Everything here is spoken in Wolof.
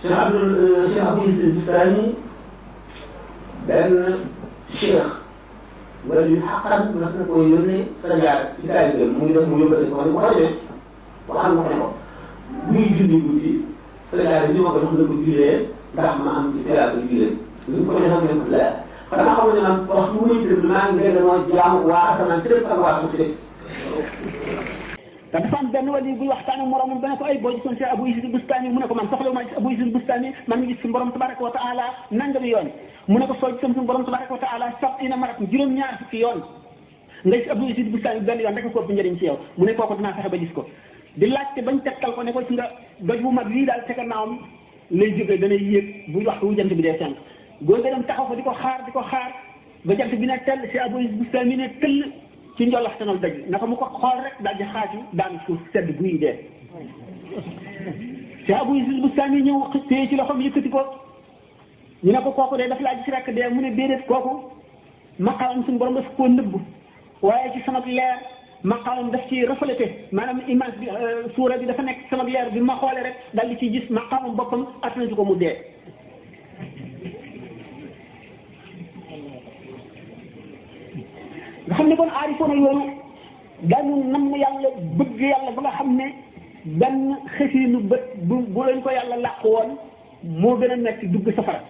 Cheikh Abou Yazid Bistami benn cheikh wala yu xaqan mas na ko yónnee Sénégal ci taalibeem mu ngi def mu yóbbale ko ne ko xamee waxal ma ko ne ko muy julli guddi Sénégal li ma ko jox na ko jullee ndax ma am ci théâtre jullee li mu ko joxoon ne ko la xanaa xamul ne man waxtu bu may tëdd maa ngi dégg moo jaamu waa asamaan tëdd ak waa suuf si te dafa am benn wali buy waxtaan ak moromam ba ne ko ay boo gisoon si Abou Yazid Bistami mu ne ko man soxla ma gis Abou Yazid Bistami man mi gis suñu borom tabaraka wa taala nangami yoon mu ne ko soo gisoon suñu borom tabaraka wa taala sab'ina maratan juróom-ñaar fukki yoon nga gis Abou Yazid Bistami benn yoon rek ko ëpp njëriñ ci yow mu ne kooku dinaa fexe ba gis ko di laajte bañ tegtal ko ne ko ci nga doj bu mag lii daal ca gannaawam lay jógee dana yéeg bu waxtu wu jant bi dee fenk góor ga dem taxaw fa di ko xaar ba jant bi ne tell si Abou Yazid Bistami ne tëll ci njolaxtanal daj naka mu ko xool rek daal di xaaju daan suuf sedd guy dee si Abou Yazid Bistami ñëw téye ci loxoom yëkkati ko ñu ne ko kooku de daf laa gis rek dee mu ne déedéet kooku maqaamam suñu borom daf koo nëbb waaye ci sama leer maqaamam daf ci reflété maanaam image bi suura bi dafa nekk sama leer bi ma xoolee rek daal di ciy gis maqaamam boppam attana ci ko mu dee nga xam ne kon aarifoona yooyu dañu nam yàlla bëgg yàlla ba nga xam ne benn xësiinu bët bu leen ko yàlla làq woon moo gën a metti dugg safara